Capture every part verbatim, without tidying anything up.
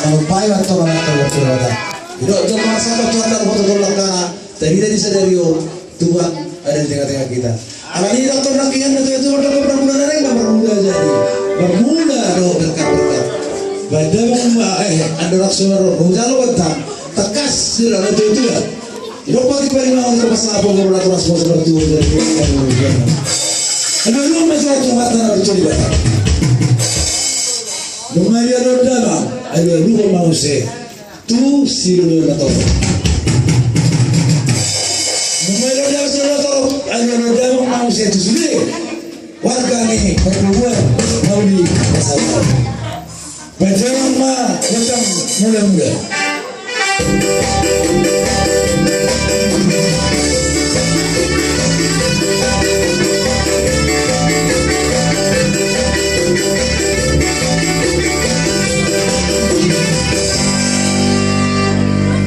Paima tona mata waktu lewat. Didok jolma sangkap Tuhan dalam foto tolak kana. Tadi dari sadari on Tuhan ada di tengah-tengah kita. Alani didok tona kian na tuatua didok marmula na reng marmula jadi. Marmula do berkat-berkat. Badan ma eh ando raksasa ro. Jalo bantang. Tekas sudah na tuatua. Didok pagi pagi mau kita pasang apa ngomong aku raksasa seperti itu. Aduh, lu masih ada mata na bercuri bantang. Nunga dialuhon damang, alualuhon ma muse tu siloloan na torop. Nunga dialuhon damang siloloan na torop, alualuhon damang ma muse tu sude warga ni perbubuhan Mauli Pasar. Bajalan ma datang mula-mula.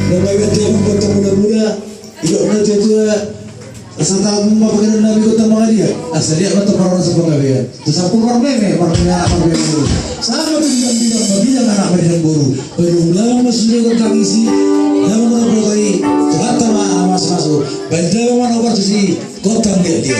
Bapak Ibu, tiap kota mula-mula, idok na tua-tua, asa tahu ma pakanan nami kota mangalia, asa lihat mata parona sepangabean. Tersapu marmeme, marmeme anak marmeme boru. Sama tu bidang-bidang, bidang anak bidang boru. Belum lama sudah tertangisi, nama mana botai, Tuhan tama amas masuk. Benda mana obat susi, kota dia dia.